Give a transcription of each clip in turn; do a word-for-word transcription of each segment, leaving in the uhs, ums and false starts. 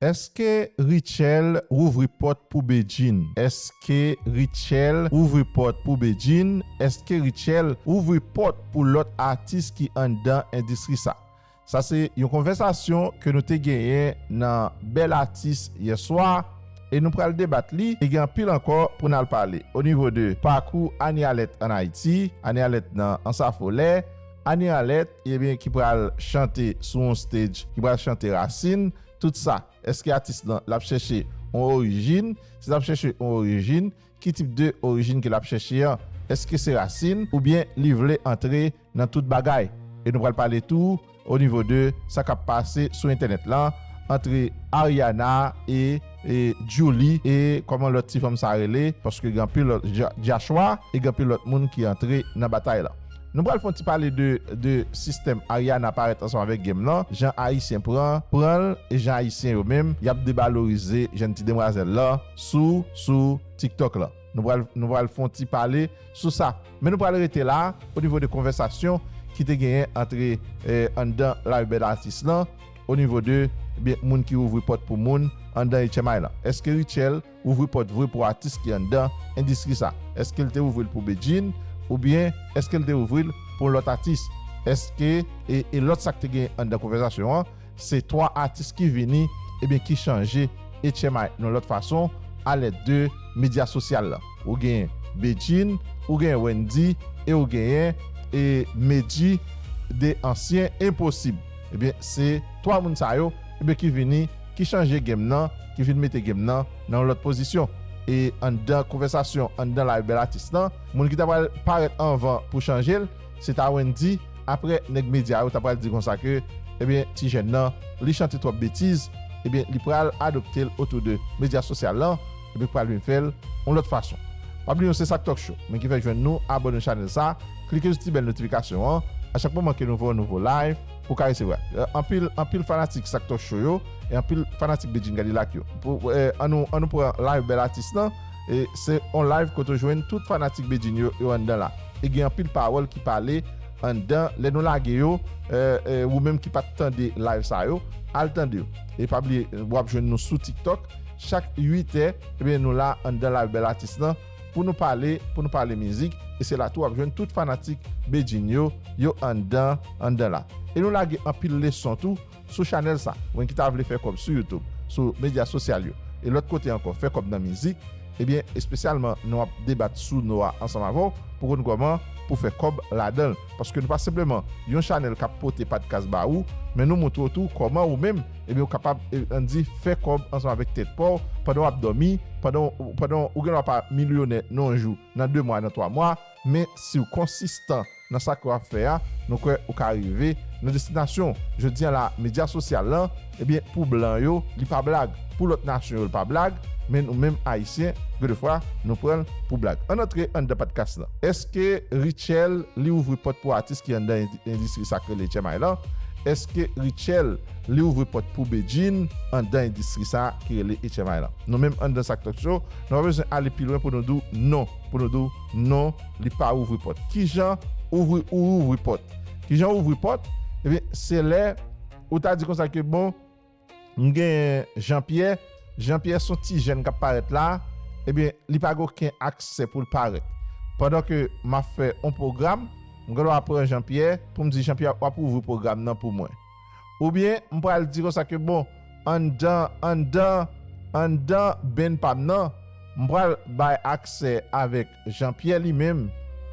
Èske Rutshelle ouvri pòt pou Bedjine? Èske Rutshelle ouvri pòt pou Bedjine? Èske Rutshelle ouvri pòt pou lòt atis ki anndan endistri sa? Sa se yon konvèsasyon ke nou te genyen nan Bèl Atis yè swa, e nou pral debat li, e gen anpil ankò pou n al pale. O nivo de pakou Annie Alerte ann Ayiti, Annie Alerte nan Ansafolè, Annie Alerte, ebyen, ki pral chante sou yon stage, ki pral chante Rasin, tout sa. Èske atis lan, l ap chèche yon orijin? Si l ap chèche yon orijin, ki tip de orijin ke l ap chèche an? Èske se rasin oubyen li vle antre nan tout bagay? E nou pral pale tou o nivo de sa k ap pase sou entènèt lan antre Ariana e, e Djouly e kòman lòt ti fanm sa rele, paske gen anpil lòt, Ja-, Jashwa, e gen anpil lòt moun ki antre nan batay lan. Nou pral fè yon ti pale de, de sistèm Ariana parèt ansanm avèk game lan, jan Ayisyen pran, pran l, e jan Ayisyen yo menm, y ap devalorize jèn ti demwazèl lan sou, sou TikTok lan. Nou pral, nou pral fè yon ti pale sou sa. Men nou pral rete la, o nivo de konvèsasyon ki te genyen antre, eh, anndan Live Bèl Atis lan, o nivo de, ebyen, moun ki ouvri pòt pou moun anndan H M I lan. Èske Rutshelle ouvri pòt vre pou atis ki anndan endistri sa? Èske l te ouvri l pou Bedjine? Oubyen èske l te ouvri l pou lòt atis? Èske, e, e lòt sa k te gen anndan konvèsasyon an, se twa atis ki vini, ebyen, ki chanje H M I nan lòt fason, alèd de medya sosyal lan. Ou gen Bedjine, ou gen Wendy, e ou genyen, e, Medjy, de ansyen enposib. Ebyen, se twa moun sa yo, ebyen, ki vini, ki chanje game nan, ki vin mete game nan nan yon lòt pozisyon. E anndan konvèsasyon, anndan Live Bèl Atis lan, moun ki ta pral parèt anvan pou chanje l, se ta Wendy. Apre, nèg medya yo ta pral di konsa ke, ebyen, ti jèn nan, li chante twòp betiz, ebyen, li pral adopte l otou de medya sosyal lan, ebyen, pral vin fè l yon lòt fason. Pa bliye, se Sak Talk Show. Men ki fè jwenn nou, abòne chanèl sa, klike sou ti bèl notifikasyon an. A chak moman ke nou voye yon nouvo live, pou ka resevwa. Eh, anpil, anpil fanatik Sak Talk Show yo, e anpil fanatik Bedjine Cadillac yo. Pou, eh, an nou, an nou pran live Bèl Atis lan, e se yon live kote w jwenn tout fanatik Bedjine yo, yo anndan la. E gen anpil pawòl ki pale anndan, lè nou lage yo, eh, eh, ou menm ki pa t tande live sa yo, al tande yo. E pa bliye, w ap jwenn nou sou TikTok, chak uit è, ebyen, nou la anndan live Bèl Atis lan, pou nou pale, pou nou pale mizik, e se la tou w ap jwenn tout fanatik Bedjine yo, yo anndan, anndan la. E nou lage anpil leson tou sou chanèl sa. Ou menm ki ta vle fè kòb sou YouTube, sou medya sosyal yo, e lòt kote ankò, fè kòb nan mizik, ebyen, espesyalman, nou ap debat sou no a ansanm avè w pou konn kòman pou fè kòb ladan l. Paske nou pa senpleman yon chanèl k ap pote podcast ba ou, men nou montre w tou kòman ou menm, ebyen, ou kapab, e, ann di, fè kòb ansanm avèk tèt pa w pandan w ap dòmi, pandan, pandan ou gen dwa pa milyonè nan yon jou, nan de mwa, nan twa mwa, men si w konsistan nan sa ke w ap fè a, nou kwè ou ka rive nan destinasyon w. Jodi a la, medya sosyal lan, ebyen, pou blan yo, li pa blag. Pou lòt nasyon yo, li pa blag. Men nou menm Ayisyen, gen de fwa, nou pran l pou blag. Ann antre anndan podcast lan. Èske Rutshelle, li ouvri pòt pou atis ki anndan endi-, endistri sa k rele H M I lan? Èske Rutshelle, li ouvri pòt pou Bedjine anndan endistri sa ki rele H M I lan? Nou menm anndan Sak Talk Show, nou pa bezwen ale pi lwen pou nou di w non. Pou nou di w non, li pa ouvri pòt. Kijan ouvri, ou ouvri pòt? Kijan ouvri pòt? Ebyen, se lè ou ta di konsa ke, bon, m gen Jean Pierre, Jean Pierre se yon ti jèn k ap parèt la, ebyen, li pa gen okenn aksè pou l parèt. Pandan ke m ap fè yon pwogram, m gen dwa pran Jean Pierre pou m di, Jean Pierre, w ap ouvri pwogram nan pou mwen. Oubyen, m pral di konsa ke, bon, anndan, anndan, anndan band pa m nan, m pral bay aksè avèk Jean Pierre li menm,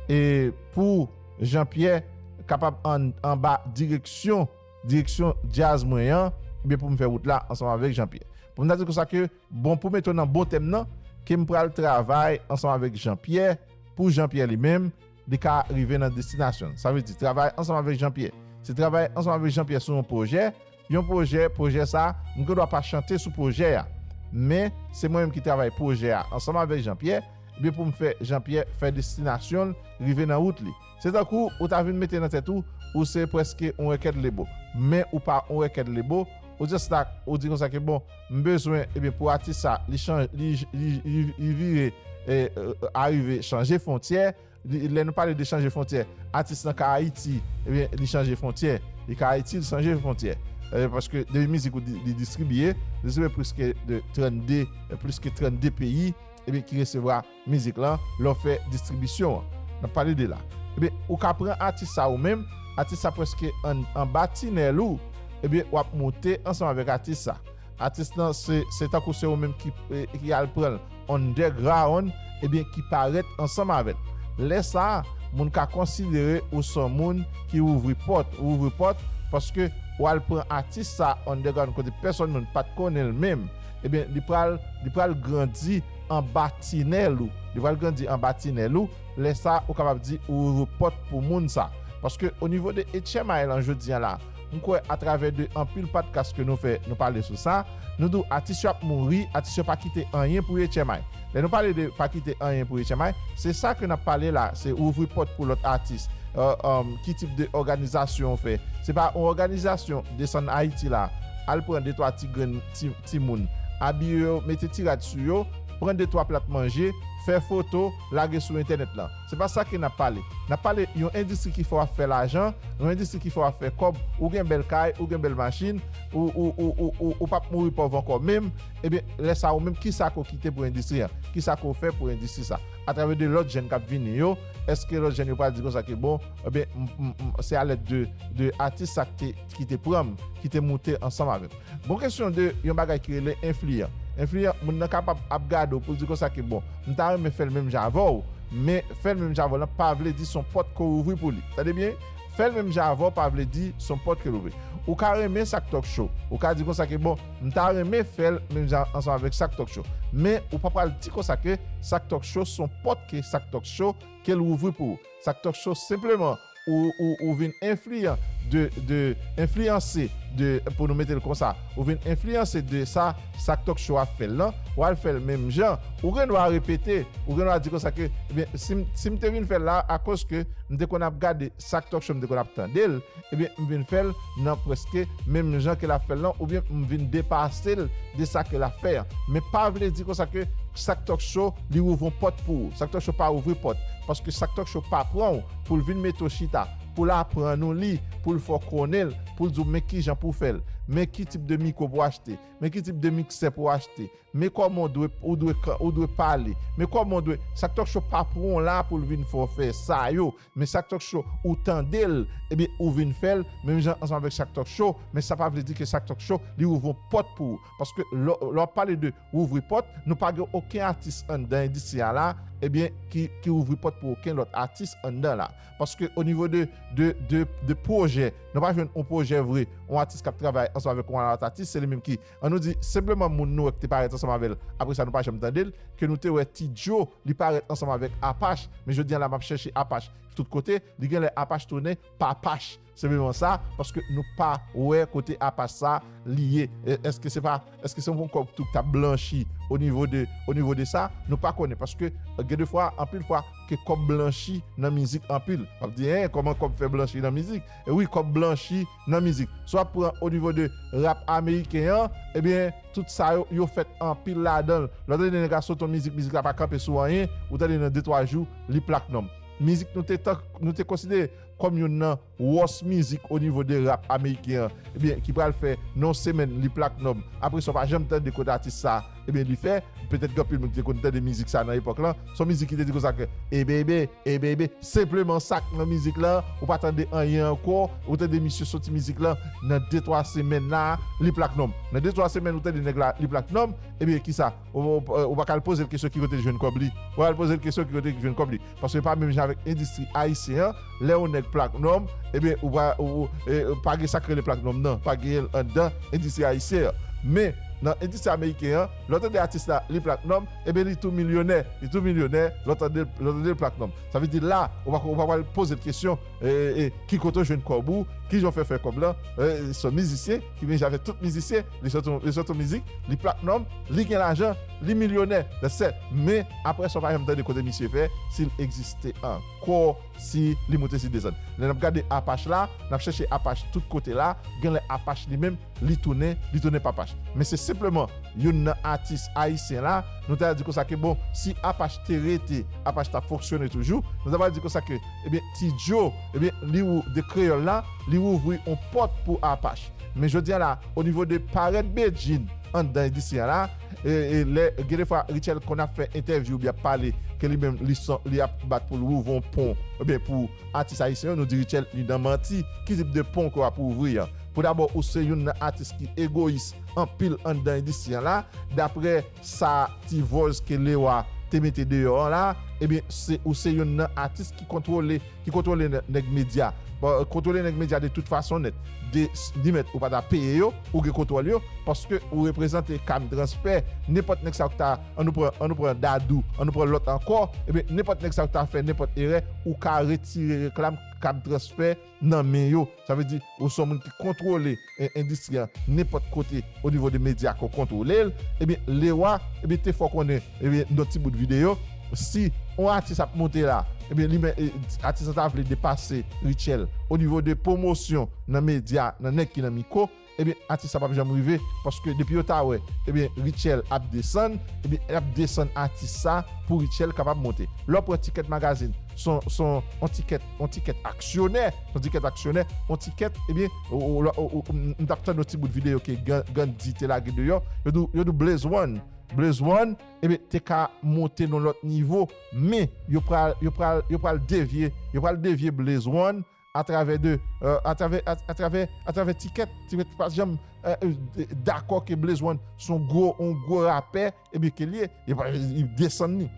e pou Jean Pierre kapab an, anba direksyon, direksyon djaz mwen an, ebyen, pou m fè wout la ansanm avèk Jean Pierre. Pou m ta di konsa ke, bon, pou mete w nan bon tèm nan, ke m pral travay ansanm avèk Jean Pierre, pou Jean Pierre li menm, li ka rive nan destinasyon l. Sa vle di, travay ansanm avèk Jean Pierre. Se travay ansanm avèk Jean Pierre sou yon pwojè, yon pwojè, pwojè sa, m gen dwa pa chante sou pwojè a. Men, se mwen menm ki travay pwojè a ansanm avèk Jean Pierre, ebyen pou m fè Jean Pierre fè destinasyon l, rive nan wout li. Se tankou ou ta vin mete nan tèt ou, ou se prèske yon record label. Men ou pa yon record label, ou just la, ou di konsa ke bon, m bezwen, ebyen pou atis sa, li chanje, li, li, li, li vire, e, e, arive chanje fwontyè, li, lè nou pale de chanje fwontyè, atis lan ka Ayiti, ebyen, li chanje fwontyè. Li ka Ayiti, li chanje fwontyè. Eh, paske depi mizik ou di- li distribiye, li distribiye plis ke de trannde, eh, plis ke trannde peyi, ebyen, ki resevwa mizik lan, lè w fè distribisyon an. N ap pale de la. Ebyen, ou ka pran atis sa ou menm, atis sa prèske an- anba tinèl ou, ebyen, w ap moute ansanm avèk atis sa. Atis lan, se se tankou se ou menm ki, eh, ki al pran l underground, ebyen, ki parèt ansanm avè l. Lè sa a, moun ka konsidere ou se yon moun ki ouvri pòt. Ou ouvri pòt paske w al pran atis sa underground kote pèsonn moun pa t konnen l menm. Ebyen, li pral, li pral grandi anba tinèl ou. Li pral grandi anba tinèl ou. Lè sa a, ou kapab di ou ouvri pòt pou moun sa. Paske o nivo de H M I lan jodi a la, m kwè atravè de anpil podcast ke nou fè, nou pale sou sa, nou di w atis yo ap mouri, atis yo pa kite anyen pou H M I. Lè nou pale de pa kite anyen pou H M I, se sa ke n ap pale la, se ouvri pòt pou lòt atis. Eh, um, ki tip de òganizasyon w fè? Se pa yon òganizasyon desann Ayiti la, al pran de twa ti grenn ti, timoun, abiye yo, mete ti rad sou yo, pran de twa plat manje, fè foto, lage sou entènèt lan. Se pa sa ke n ap pale. N ap pale yon endistri ki fè w ap fè lajan, yon endistri ki fè w ap fè kòb, ou gen bèl kay, ou gen bèl machin, ou, ou, ou, ou, ou, ou p ap mouri pòv ankò menm, ebyen, lè sa a ou menm, kisa ke w kite pou endistri an? Kisa ke w fè pou endistri sa? Atravè de lòt jèn k ap vini yo, èske lòt jèn yo pral di konsa ke bon, ebyen, m- m- m- se alèd de, de atis sa ki te, ki te pran m, ki te moute ansanm avè m? Bon kesyon de yon bagay ki rele enfliyan. Enfliyan, moun nan kapab ap gade w pou l di konsa ke bon, m ta renmen fè l menm jan avè w, men fè l menm jan avè w lan pa vle di se yon pòt ke w ouvri pou li. Tande byen, fè l menm jan avè w pa vle di se yon pòt ke l ouvri. Ou ka renmen Sak Talk Show. Ou ka di konsa ke bon, m ta renmen fè l menm jan ansanm avèk Sak Talk Show. Men ou pa pral di konsa ke Sak Talk Show se yon pòt ke Sak Talk Show ke l ouvri pou ou. Sak Talk Show senpleman ou, ou, ou vin enfliyan de, de, enfliyanse de, pou nou mete l konsa, ou vin enfliyanse de sa Sak Talk Show ap fè l lan, w al fè l menm jan. Ou gen dwa repete, ou gen dwa di konsa ke, ebyen, si m, si m te vin fè l la, akoz ke m te konn ap gade Sak Talk Show, m te konn ap tande l, ebyen, m vin fè l nan prèske menm jan ke l ap fè l lan, oubyen m vin depase l de sa ke l ap fè an. Men pa vle di konsa ke Sak Talk Show, li ouvri yon pòt pou ou. Sak Talk Show pa ouvri pòt, paske Sak Talk Show pa pran w pou l vin mete w chita, pou l aprann ou li, pou l fè w konnen l, pou l di w men kijan pou w fè l, men ki tip de mikwo pou w achte, men ki tip de miksè pou w achte, men kòman w dwe, ou dwe, ou dwe pale, men kòman w dwe. Sak Talk Show pa pran w la pou l vin fè w fè sa yo. Men Sak Talk Show, ou tande l, ebyen, ou vin fè l, menm jan ansanm avèk Sak Talk Show, men sa pa vle di ke Sak Talk Show, li ouvri yon pòt pou ou. Paske lè, lè w ap pale de ouvri pòt, nou pa gen okenn atis anndan endistri a la, ebyen, ki, ki ouvri pòt pou okenn lòt atis anndan la. Paske o nivo de, de, de, de pwojè, nou pa jwenn yon pwojè vre, yon atis k ap travay ansanm avèk yon lòt atis, se li menm ki, ann nou di, senpleman moun nou wè ki te parèt ansanm avè l, apre sa nou pa janm tande l, ke nou te wè Ti Djo, li parèt ansanm avèk Apach, men jodi a la m ap chèche Apach tout kote, li genlè Apach tounen Papach. Senpleman sa, paske nou pa wè kote Apach sa li ye. E, èske se pa, èske se yon kòb tou k t ap blanchi o nivo de, o nivo de sa? Nou pa konnen, paske, e, gen de fwa, anpil fwa, ke kòb blanchi nan mizik anpil. W ap di, en, kòman kòb fè blanchi nan mizik? E wi, kòb blanchi nan mizik. Si w ap pran o nivo de rap ameriken an, ebyen, tout sa yo, yo fèt anpil ladan l. Lè w tande nèg la sot yon mizik, mizik la pa kanpe sou anyen, ou tande nan de twa jou, li platinum. Mizik nou te tan, nou te konsidere kòm youn nan wòs mizik o nivo de rap ameriken an, ebyen, ki pral fè nan yon semèn li platinum. Apre sa, w pa janm tande kote atis sa, ebyen, li fè. Petèt gen anpil moun ki te konn tande mizik sa nan epòk lan. Se yon mizik ki te di konsa ke, e bebe, e bebe, senpleman sa k nan mizik lan, ou pa tande anyen ankò, ou tande misye soti mizik lan, nan de twa semèn la, li platinum. Nan de twa semèn, ou tande nèg la, li platinum, ebyen, kisa? Ou, ou, ou pa ka al poze l kesyon ki kote l jwenn kòb li. Ou pa ka al poze l kesyon ki kote l jwenn kòb li. Paske pa menm jan avèk endistri ayisyen an, lè yon nèg platinum, ebyen, ou pa, ou, ou, e, pa gen sa k rele platinum nan, pa genyen l anndan endistri ayisyen an. Men, nan endistri ameriken an, lè w tande atis la, li platinum, ebyen, li tou milyonè, li tou milyonè, lè w tande, lè w tande l platinum. Sa vle di la, ou pa, ou pa pral poze l kesyon, e, e, ki kote w jwenn kòb ou, kijan w fè fè kòb lan, e, se yon mizisyen, ki menm jan avèk tout mizisyen, li sòti, li sòti yon mizik, li platinum, li gen lajan, li milyonè, that's it. Men, apre sa, w pa janm tande kote misye fè, si l egziste ankò, si li moute, si l desann. Lè n ap gade Apach la, n ap chèche Apach tout kote la, genlè Apach li menm, li tounen, li tounen Papach. Men se senpleman youn nan atis ayisyen la, nou ta di konsa ke bon, si Apach te rete, Apach t ap fonksyone toujou, nou ta pral di konsa ke, ebyen, Ti Djo, ebyen, li ou de Kreyòl la, li ouvri yon pòt pou Apach. Men jodi a la, o nivo de parèt Bedjine anndan endistri a la, e, e lè, gen de fwa, Rutshelle konn ap fè entèvyou, oubyen ap pale, ke li menm, li son, li ap bat pou l ouvri yon pon, ebyen, pou atis ayisyen yo, nou di Rutshelle, li nan manti, ki tip de pon ke w ap ouvri an? Pou dabò, ou se youn nan atis ki egoyis anpil anndan endistri an la, daprè sa ti vòz ke Lewa te mete deyò an la, ebyen, se, ou se youn nan atis ki kontwole, ki kontwole nè-, nèg medya. Bon, kontwole nèg medya de tout fason nèt. De, s-, li mèt ou pa ta peye yo, ou gen kontwòl yo, paske ou reprezante Kam Transfè, nenpòt nèg sa yo ki ta, an nou pran, an nou pran Dadou, an nou pran lòt ankò, ebyen, nenpòt nèg sa yo ki ta fè nenpòt erè, ou ka retire reklam Kam Transfè nan men yo. Sa vle di, ou se yon moun ki kontwole, e, endistri a nenpòt kote o nivo de medya ke w kontwole l, ebyen, Lewa, ebyen, te fè w konnen, ebyen, nan ti bout videyo, si yon atis ap monte la, ebyen, li men, e, atis la ta vle depase Rutshelle o nivo de pwomosyon nan medya, nan nèg ki nan mikwo, ebyen, atis sa p ap janm rive, paske depi yo ta wè, ebyen, Rutshelle ap desann, ebyen, y ap desann atis sa pou Rutshelle kapab monte. Lè w pran Ticket Magazine, se yon, se yon, yon tikèt, yon tikèt aksyonè, yon tikèt aksyonè, yon tikèt, ebyen, ou, ou, ou, ou, m, m t ap tande yon ti bout videyo ke Gan-, Gandhi te lage deyò, yo di w, yo di w Blaze One, Blaze One, ebyen, te ka monte nan lòt nivo, men yo pral, yo pral, yo pral devye, yo pral devye Blaze One atravè de, euh, atravè, a, atravè, atravè Ticket, Ticket pa janm, euh, euh, dakò ke Blaze One se yon gwo, yon gwo rapè, ebyen ke l ye, e pa, li desann li.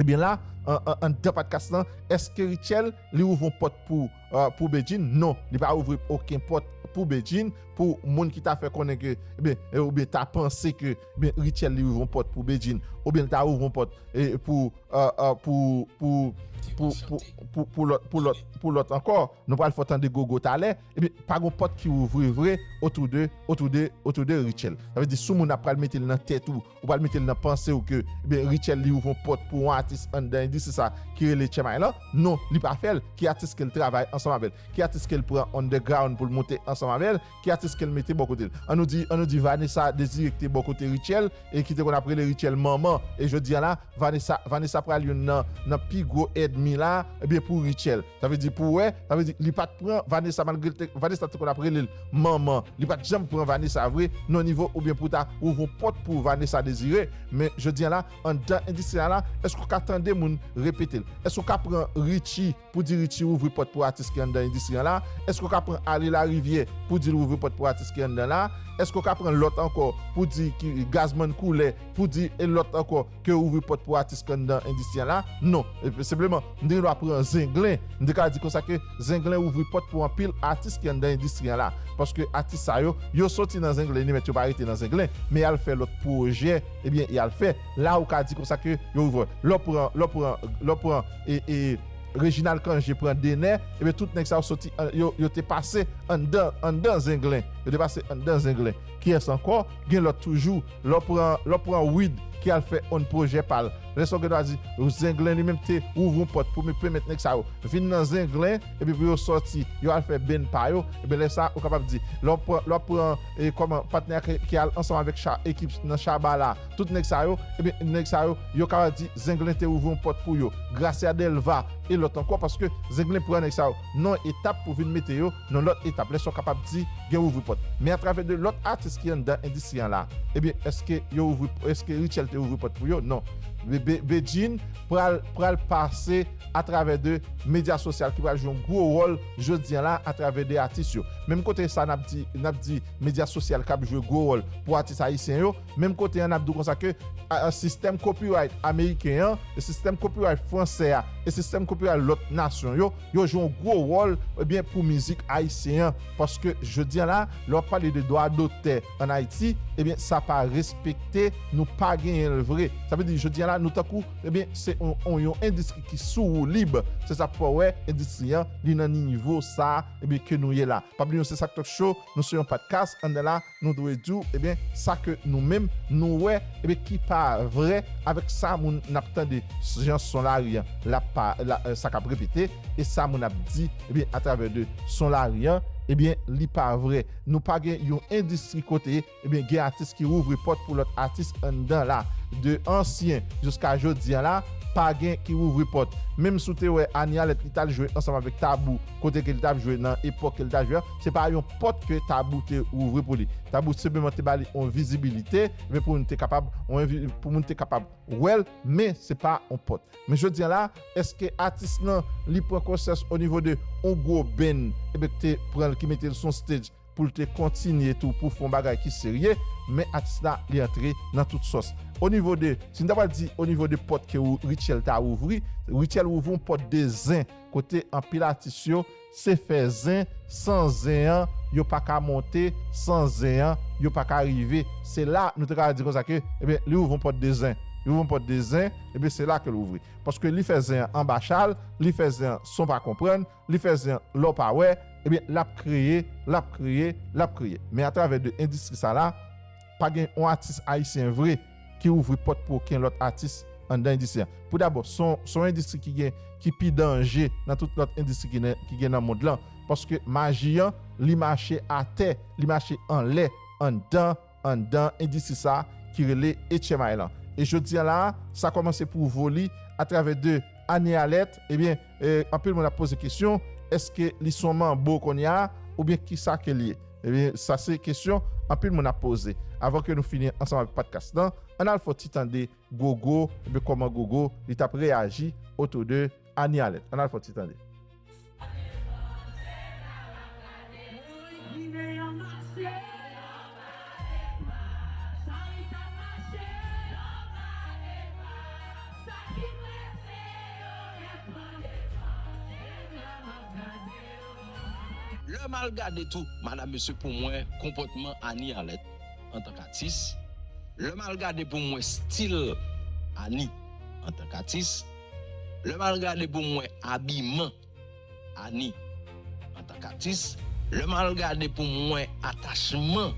Ebyen la, an, an, anndan podcast lan, èske Rutshelle, li ouvri yon pòt pou, euh, pou Bedjine? Non, li pa ouvri okenn pòt pou Bedjine, pou moun ki ta fè konnen ke, ebyen, e, oubyen ta panse ke, ebyen, Rutshelle, li ouvri yon pòt pou Bedjine, oubyen li ta ouvri yon pòt, e, pou, euh, euh, pou, pou, pou, pou, pou, pou lòt, pou lòt, pou lòt ankò. Nou pral fè w tande Gogo talè, ebyen, pa gon pòt ki ouvri vre otou de, otou de, otou de Rutshelle. Sa vle di, si yon moun ap pral mete l nan tèt ou, ou pral mete l nan panse w ke, ebyen, Rutshelle li ouvri yon pòt pou yon atis anndan endistri sa ki rele Tchèmay lan. Non, li pa fè l. Ki atis ke l travay ansanm avè l? Ki atis ke l pran underground pou l monte ansanm avè l? Ki atis ke l mete bò kote l? An nou di, an nou di Vanessa Désiré ki te bò kote Rutshelle, e ki te konn ap rele Rutshelle manman. E jodi a la, Vanessa, Vanessa pral youn nan, nan pi gwo ènmi la, ebyen, pou Rutshelle. Sa vle di pou wè, sa vle di li pa t pran Vanessa malgre l te, Vanessa te konn ap rele l manman. Li pa t janm pran Vanessa vre nan nivo oubyen pou ta ouvri yon pòt pou Vanessa Désiré. Men jodi a la, anndan endistri a la, èske w ka tande moun repete l? Èske w ka pran Richie pou di Richie ouvri pòt pou atis ki anndan endistri a la? Èske w ka pran Ale Larivière pou di l ouvri pòt pou atis ki anndan la? Èske w ka pran lòt ankò pou di ki Gazman Koulè, pou di e lòt ankò ke ouvri pòt pou atis ki anndan endistri a la? Non. E, senpleman, m te gen dwa pran Zenglen. M te ka di konsa ke Zenglen ouvri pòt pou anpil atis ki anndan endistri a la. Paske atis sa yo, yo soti nan Zenglen, li mèt yo pa rete nan Zenglen, men y al fè lòt pwojè, ebyen, y al fè. La, ou ka di konsa ke yo ouvri. Lè w pran, lè w pran, lè w pran, e, e, Reginald Cangé pran Dener, ebyen, tout nèg sa yo soti, an, yo, yo te pase anndan, anndan Zenglen. Yo te pase anndan Zenglen. Kiyès ankò? Gen lòt toujou. Lè w pran, lè w pran Wid ki al fè on pwojè pa l. Lè sa w gen dwa di, Zenglen li menm te ouvri yon pòt pou pèmèt nèg sa yo vin nan Zenglen, epi pou yo sòti, yo al fè benn pa yo, ebyen lè sa, ou kapab di, lè w pran, lè w pran, e, kòman, patnè ki, ki al ansanm avèk Cha-, ekip nan Shabba la, tout nèg sa yo, ebyen, nèg sa yo, yo kapab di, Zenglen te ouvri yon pòt pou yo, Gracia Delva, e lòt ankò, paske Zenglen pran nèg sa yo nan etap pou vin mete yo nan lòt etap. Lè sa w kapab di, gen ouvri pòt. Men atravè de lòt atis ki anndan endistri an la, ebyen, èske yo ouvri, èske Rutshelle te ouvri pòt pou yo? Non. Be-, Be-, Bedjine pral, pral pase atravè de medya sosyal ki pral jwe yon gwo wòl jodi a la atravè de atis yo. Menm kote sa n ap di, n ap di medya sosyal k ap jwe gwo wòl pou atis ayisyen yo, menm kote an n ap di w konsa ke, a, a, sistèm copyright ameriken an e sistèm copyright fransè a e sistèm copyright lòt nasyon yo, yo jwe yon gwo wòl, ebyen, pou mizik ayisyen an. Paske jodi a la, lè w ap pale de dwa dotè ann Ayiti, ebyen, sa pa respekte, nou pa genyen l vre. Sa vle di, jodi a la, nou tankou, ebyen, se yon, yon, yon endistri ki sou woulib. Se sa k fè w wè endistri an, li nan nivo sa, ebyen, ke nou ye la. Pa bliye, se Sak Talk Show, nou se yon podcast, anndan la, nou dwe di w, ebyen, sa ke nou menm, nou wè, ebyen, ki pa vrè avèk sa moun n ap tande, jan son lari an, l ap pa, la, euh, sa k ap repete, e sa moun ap di, ebyen, atravè de son lari an, Ebyen, li pa vrè. Nou pa gen yon endistri kote, ebyen, gen atis ki wouvri pòt pou lòt atis anndan la. De ansyen jiska jodi a la, pa gen ki wouvri pòt. Menm si w te wè Annie Alerte, li t al jwe ansanm avèk Tabou, kote ke li t ap jwe nan epòk ke li t ap jwe an, se pa yon pòt ke Tabou te wouvri pou li. Tabou senpleman te ba li yon vizibilite, ebyen, pou moun te kapab, yon envi-, pou moun te kapab wè l, men se pa yon pòt. Men jodi a la, èske atis lan, li pran konsyans o nivo de yon gwo band, ebyen, ki te pran l, ki mete l sou yon stage pou l te kontinye tou pou fè yon bagay ki serye, men atis la, li antre nan tout sòs. O nivo de, si n ta pral di o nivo de pòt ke ou, Rutshelle ta ouvri, Rutshelle ouvri yon pòt de zen, kote anpil atis yo, se fè zen, san zen an, yo pa ka monte, san zen an, yo pa ka rive. Se la, nou te ka di konsa ke, ebyen, li ouvri yon pòt de zen. Li ouvri yon pòt de zen, ebyen, se la ke l ouvri. Paske li fè zen an anba chal, li fè zen an san w pa konprann, li fè zen an lè w pa wè, ebyen, l ap kreye, l ap kreye, l ap kreye. Men atravè de endistri sa la, pa gen yon atis ayisyen vre ki ouvri pòt pou okenn lòt atis anndan endistri an. Pou dabò, se yon, se yon endistri ki gen, ki pi danje nan tout lòt endistri ki nan, ki gen nan mond lan. Paske maji an, li mache atè, li mache anlè, anndan, anndan endistri sa ki rele H M I lan. E jodi a la, sa kòmanse pwouve li atravè de Annie Alerte, ebyen, e, anpil moun ap poze kesyon, èske li se yon manbo kounye a, oubyen kisa ke l ye? Ebyen, sa se kesyon anpil moun ap poze. Avan ke nou fini ansanm avèk podcast lan, ann al fè yon ti tande Gogo, ebyen, kòman Gogo, li t ap reyaji otou de Annie Alerte. Ann al fè yon ti tande. Lè m al gade tou, madam, mesye, pou mwen, konpòtman Annie Alerte antank atis, lè m al gade pou mwen stil Annie antank atis, lè m al gade pou mwen abiman Annie antank atis, lè m al gade pou mwen atachman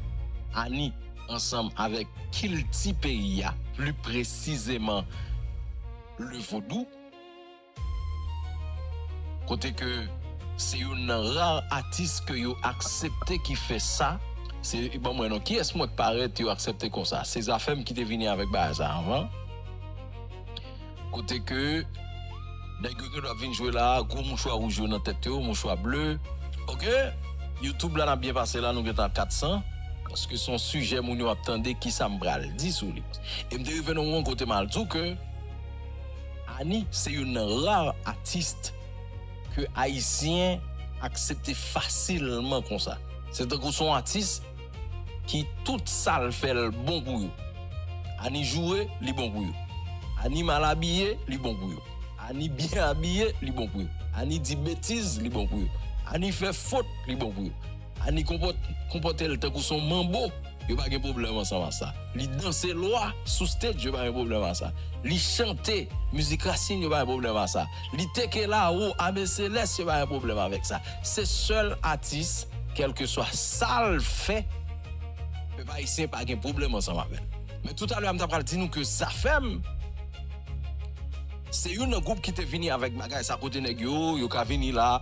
Annie ansanm avèk kilti peyi a, pli presizeman le vodou, kote ke se youn nan ra atis ke yo aksepte ki fè sa. Se, ban m wè non, kiyès mwen k parèt yo aksepte konsa? Se Zafèm ki te vini avèk bagay sa anvan. Kote ke nèg yo gen dwa vin jwe la, gwo mouchwa wouj yo nan tèt yo, mouchwa ble. Oke, YouTube la n ap byen pase la, nou gentan kat san. Paske se yon sijè moun yo ap tande, kisa m pral di sou li. E m te rive nan yon moman kote m al di w ke Annie se youn nan ra atis ke Ayisyen aksepte fasilman konsa. Se tankou se yon atis ki tout sa l fè l bon pou yo. Annie joure, li bon pou yo. Annie mal abiye, li bon pou yo. Annie byen abiye, li bon pou yo. Annie di betiz, li bon pou yo. Annie fè fot, li bon pou yo. Annie konpòt-, konpòte l tankou se yon manbo, yo pa gen pwoblèm ansanm ak sa. Li danse lwa sou stage, yo pa gen pwoblèm ak sa. Li chante mizik rasin, yo pa gen pwoblèm ak sa. Li teke lawo, Ame Selès, yo pa gen pwoblèm avèk sa. Se sèl atis, kèlkeswa sa l fè, pèp ayisyen pa gen pwoblèm ansanm avè l. Men toutalè a, m ta pral di nou ke Zafèm, se youn nan gwoup ki te vini avèk bagay sa, kote nèg yo, yo ka vini la.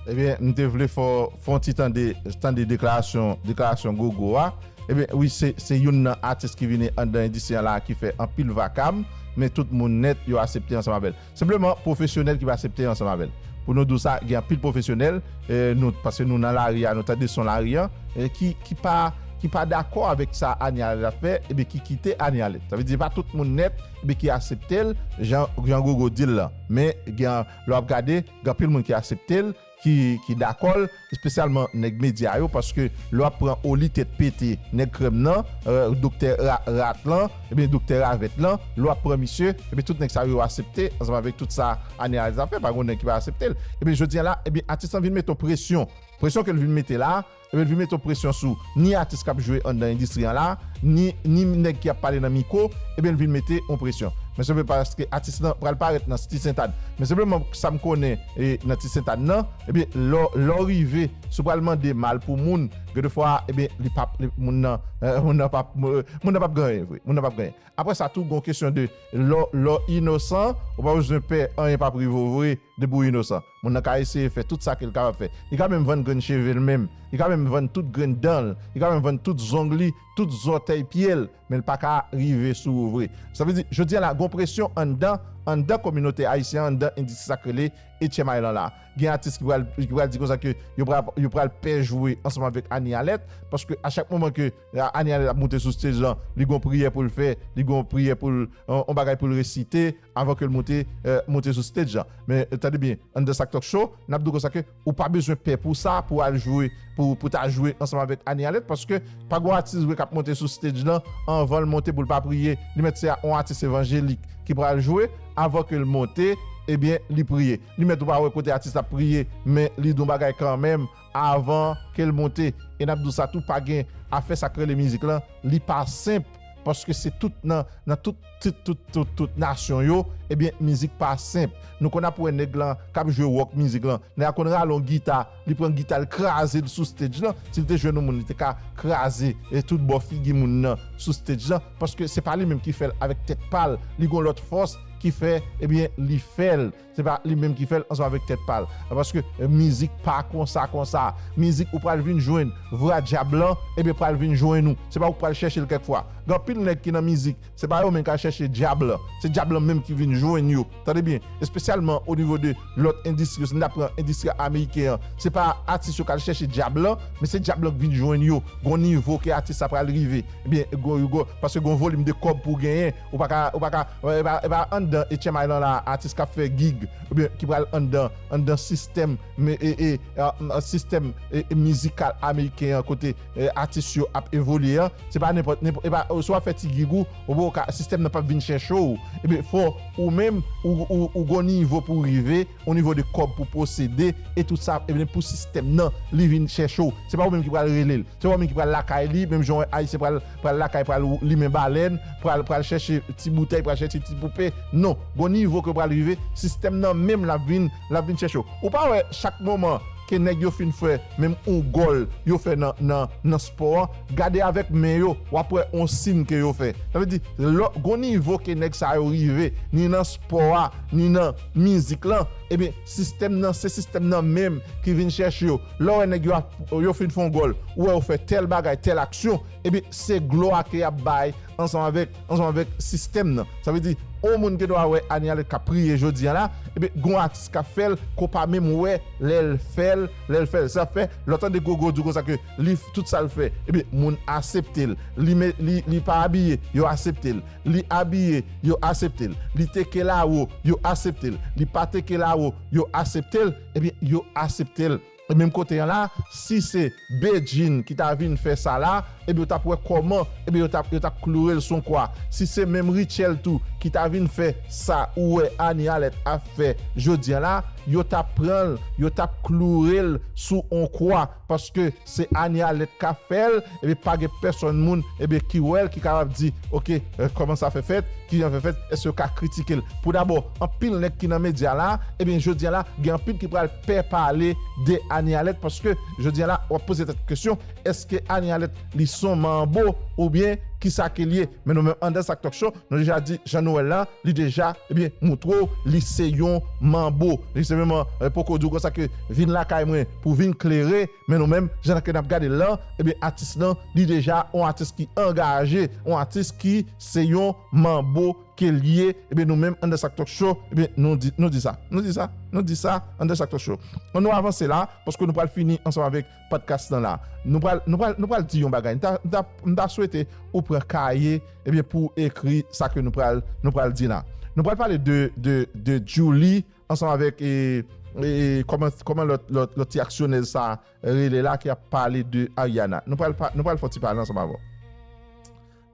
Ebyen, m te vle fè w, fè w ti tande, tande deklarasyon, deklarasyon Gogo a. Ebyen, wi, se, se youn nan atis ki vini anndan endistri an la ki fè anpil vakab, men tout moun nèt yo aksepte ansanm avè l. Senpleman, pwofesyonèl ki pa aksepte ansanm avè l. Pou nou di w sa, gen anpil pwofesyonèl, e, nou, paske nou nan lari a, nou tande son lari an, e, ki, ki pa, ki pa dakò avèk sa Annie Alerte ap fè, ebyen, ki kite Annie Alerte. Sa vle di, se pa tout moun nèt, ebyen, ki aksepte l, jan, jan Gogo di l lan. Men, gen, lè w ap gade, gen anpil moun ki aksepte l, ki, ki dakò l, espesyalman nèg medya yo, paske lè w ap pran Oli Tèt Pete, nèg krèm nan, e, doktè Ra-, Rat lan, ebyen, doktè Ravèt lan, lè w ap pran misye, ebyen, tout nèg sa yo aksepte, ansanm avèk tout sa Annie Alerte ap fè, pa gen nèg ki pa aksepte l. Ebyen, jodi a la, ebyen, atis lan vin mete yon presyon. Presyon ke l vin mete la, ebyen, l vin mete yon presyon sou ni atis k ap jwe anndan endistri an la, ni, ni nèg ki ap pale nan mikwo, ebyen, l vin mete yon presyon. Men se vre paske atis lan pral parèt nan Ti Sentàn. Men senpleman sa m konnen, e, nan Ti Sentàn nan, ebyen, lè w, lè w rive, si w pral mande mal pou moun, gen de fwa, ebyen, li p ap, li, moun nan, e, moun nan p ap, moun nan p ap gen anyen vre. Moun nan p ap gen anyen. Apre sa tou, gen yon kesyon de lè w, lè w inosan, ou pa bezwen pè, anyen p ap rive w vre. debouyi inosan. Moun nan ka eseye fè tout sa ke l kapab fè. Li ka menm vann grenn cheve l menm. Li ka menm vann tout grenn dan l. Li ka menm vann tout zong li, tout zòtèy pye l. Men l pa ka rive sou ou vre. Sa vle di, jodi a la, gon presyon anndan, anndan kominote ayisyen an, anndan endistri sa k rele H M I lan la. Gen atis ki pral, ki pral di konsa ke yo pral, yo pral pè jwe ansanm avèk Anie Alerte, paske a chak moman ke Anie Alerte ap monte sou stage lan, li gon priyè pou l fè, li gon priyè pou l, on, on bagay pou l resite, avan ke l monte, euh, monte sou stage lan. Men, euh, tande byen, anndan Sak Talk Show, n ap di w konsa ke ou pa bezwen pè pou sa, pou al jwe, pou, pou ta jwe ansanm avèk Anie Alerte, paske pa gon atis vre k ap monte sou stage lan, anvan l monte pou l pa priye. Li mèt se on atis evanjelik ki pral jwe, avan ke l monte, ebyen, li priye. Li mèt ou pa wè kote atis la ap priye, men li di yon bagay kanmenm, avan ke l monte. E n ap di w sa tou, pa gen afè sa k rele mizik lan, li pa senp, paske se tout nan, nan tout, tout, tout, tout, tout nasyon yo, ebyen, mizik pa senp. Nou konn ap wè nèg lan k ap jwe rock mizik lan, nèg la konn rale yon gita, li pran gita, l kraze l sou stage lan. Si l te jwenn yon moun, li te ka kraze e tout bò figi moun nan sou stage lan, paske se pa li menm ki fè l avèk tèt pa l, li gon lòt fòs ki fè, ebyen, li fè l. Se pa li menm ki fè l ansanm avèk tèt pa l. Paske, eh, mizik pa konsa, konsa. Mizik ou pral vin jwenn vra dyab lan, ebyen pral vin jwenn ou. Se pa ou k pral chèche l kèk fwa. Gen anpil nèg ki nan mizik, se pa yo menm k al chèche dyab lan. Se dyab lan menm ki vin jwenn yo. Tande byen, espesyalman o nivo de lòt endistri yo, si n ta pran endistri ameriken an, se pa atis yo k al chèche dyab lan, men se dyab lan k vin jwenn yo. Gon nivo ke atis sa pral rive. Ebyen, gon, gon, paske gon volim de kòb pou w genyen, ou pa ka, ou pa ka, e pa, e pa anndan H M I lan la, atis k ap fè gig, oubyen ki pral anndan, anndan sistèm, men, e, e, a, a, sistèm, e, e, mizikal ameriken an, kote, e, atis yo ap evolye an, se pa nenpòt, nenpòt, e pa, si w ap fè ti gig ou, ou poko ka, sistèm nan p ap vin chèche w. Ebyen, fò ou menm, ou, ou, ou gon nivo pou w rive, o nivo de kòb pou posede, e tout sa, ebyen, pou sistèm nan, li vin chèche w. Se pa ou menm ki pral rele l. Se ou menm ki pral lakay li, menm jan w wè Ayisyen pral, pral lakay, pral limen balèn, pral, pral chèche ti boutèy, pral chèche ti poupe. Non, gon nivo ke w pral rive, sistèm nan menm l ap vin, l ap vin chèche w. Ou pa wè chak moman ke nèg yo fin fè menm on gòl yo fè nan, nan, nan spò an, gade avèk men yo, w ap wè on siy ke yo fè. Sa vle di, lò, gon nivo ke nèg sa yo rive, ni nan spò a, ni nan mizik lan, ebyen, sistèm nan, se sistèm nan menm ki vin chèche yo. Lè w wè nèg yo ap, yo fin fè on gòl, ou wè yo fè tèl bagay, tèl aksyon, ebyen, se glwa ke y ap bay ansanm avèk, ansanm avèk sistèm nan. Sa vle di, on moun ke nou a wè Anie Alerte k ap priye jodi a la, ebyen, gon atis k ap fè l, ke w pa menm wè lè l fè l, lè l fè l. Sa fè, lè w tande Gogo di w konsa ke li, tout sa l fè, ebyen, moun aksepte l. Li, li, li pa abiye, yo aksepte l. Li abiye, yo aksepte l. Li teke lawo, yo aksepte l. Li pa teke lawo, yo aksepte l. Ebyen, yo aksepte l. E menm kote an la, si se Bedjine ki ta vin fè sa la, ebyen, yo t ap wè kòman, ebyen, yo t ap, yo t ap kloure l sou on kwa. Si se menm Rutshelle tou ki ta vin fè sa ou wè Anie Alerte ap fè jodi a la, yo t ap pran l, yo t ap kloure l sou on kwa, paske se Anie Alerte k ap fè l, ebyen, pa gen pèsòn moun, ebyen, ki wè l, ki kapab di, oke, eh, kòman sa fè fèt, kijan fè fèt, èske yo ka kritike l. Pou dabò, anpil nèg ki nan medya la, ebyen, jodi a la, gen anpil ki pral pè pale de Anie Alerte, paske jodi a la, w ap poze tèt kesyon, èske Anie Alerte, li se on manbo, oubyen kisa ke l ye? Men nou menm, anndan Sak Talk Show, nou deja di, Jean Noël la, li deja, ebyen, moutre w, li se yon manbo. Li se menm, eh, poko di w konsa ke vin lakay mwen pou vin klere, men nou menm, jan ke n ap gade l lan, ebyen, atis lan, li deja on atis ki angaje, on atis ki se yon manbo ke l ye, ebyen, nou menm, anndan Sak Talk Show, ebyen, nou di, nou di sa. Nou di sa. Nou di sa, anndan Sak Talk Show. Ann nou avanse la, paske nou pral fini ansanm avèk podcast lan la. Nou pral, nou pral, nou pral di yon bagay. M ta, m ta, m ta swete ou pran kaye, ebyen, pou ekri sa ke nou pral, nou pral di la. Nou pral pale de, de, de Djouly ansanm avèk, e, e, kòman, kòman lòt, lòt, lòt ti aksyonèz sa rele la ki ap pale de Ariana. Nou pral pa, nou pral fè yon ti pale ansanm avè w.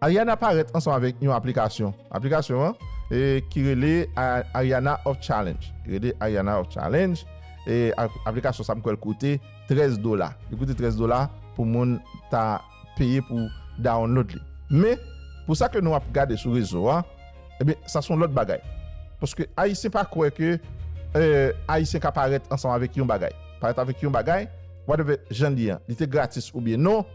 Ariana parèt ansanm avèk yon aplikasyon. Aplikasyon an, e, ki rele A-, Ariana of Challenge. Ki rele Ariana of Challenge. E ap-, aplikasyon sa m kwè l koute trèz dola. Li koute trèz dola pou moun ta peye pou download li. Men, pou sa ke nou ap gade sou rezo a, ebyen, sa se yon lòt bagay. Paske Ayisyen pa kwè ke, eh, Ayisyen ka parèt ansanm avèk yon bagay. Parèt avèk yon bagay, whatever jan li ye an, li te gratis oubyen non,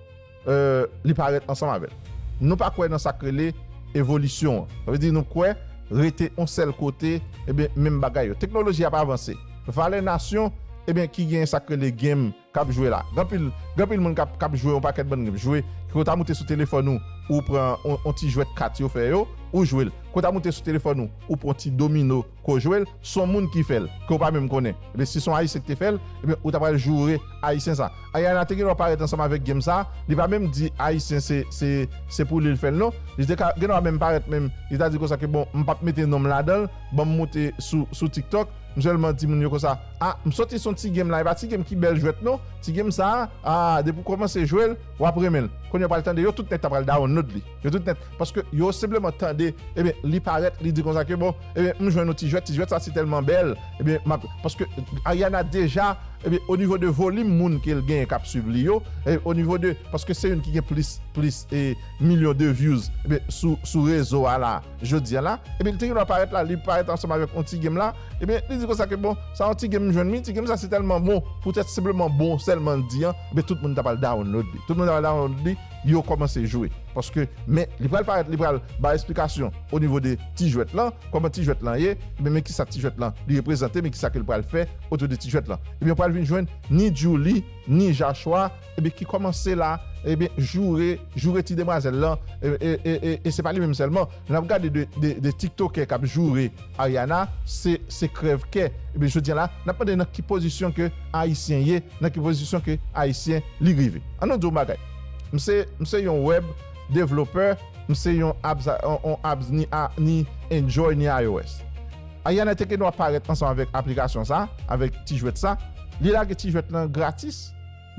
eh, li parèt ansanm avè l. Nou pa kwè nan sa k rele evolisyon an. Sa vle di nou kwè rete yon sèl kote, ebyen, menm bagay yo. Teknoloji ap avanse. Valè Nasyon, ebyen, ki gen sa k rele game k ap jwe la. Gen anpil, gen anpil moun k ap, k ap jwe yon pakèt bann game. Jwe, ke w ta moute sou telefòn ou, ou pran yon, yon ti jwèt kat yo fè yo, ou jwe l. Ke w ta moute sou telefòn ou, ou pran ti domino, ke w jwe l, se yon moun ki fè l, ke w pa menm konnen. Ebyen, si se yon Ayisyen ki te fè l, ebyen, ou ta pral joure Ayisyen sa. Ariana te gen dwa parèt ansanm avèk game sa, li pa menm di Ayisyen se, se, se pou li l fè l non. Li te ka, gen dwa menm parèt menm, li ta di konsa ke bon, m p ap mete non m ladan l, ban m moute sou, sou TikTok, m sèlman di moun yo konsa, a, m soti sou ti game la, e pa ti game ki bèl jwèt non, ti game sa, a, depi w kòmanse jwe l, w ap renmen l. Kounye a w pral tande yo tout nèt ta pral download li. Yo tout nèt, paske yo senpleman tande, ebyen, li parèt, li di konsa ke bon, ebyen, m jwenn yon ti jwèt, ti jwèt sa si tèlman bèl, ebyen, m ap, paske Ariana deja, ebyen, o nivo de volim moun ke l genyen k ap swiv li yo, e o nivo de, paske se youn ki gen plis, plis, e, milyon de views, ebyen, sou, sou rezo a la, jodi a la, ebyen, li te gen dwa parèt la, li parèt ansanm avèk yon ti game la, ebyen, li di konsa ke bon, sa yon ti game m jwenn li, ti game sa se tèlman bon, poutèt senpleman bon, sèlman l di an, ebyen, tout moun ta pral download li. Tout moun ta pral download li, yo kòmanse jwe. Paske, men, li pral parèt, li pral bay esplikasyon o nivo de ti jwèt lan, kòman ti jwèt lan ye, men, men kisa ti jwèt lan li reprezante, men kisa ke l pral fè otou de ti jwèt lan. Ebyen, pral vin jwenn ni Djouly, ni Jachwa, ebyen, ki kòmanse la, ebyen, joure, joure ti demwazèl lan, e, e, e, e, e se pa li menm sèlman. Lè n ap gade de, de, de tiktokè k ap joure Ariana, se, se krèvkè. Ebyen, jodi a la, n ap mande nan ki pozisyon ke Ayisyen ye, nan ki pozisyon ke Ayisyen li rive. An nou di yon bagay. M se, m se yon web developer, m se yon apps, yon, yon apps ni, a, ni Android, ni iOS. Ariana te gen dwa parèt ansanm avèk aplikasyon sa, avèk ti jwèt sa. Li lage ti jwèt lan gratis.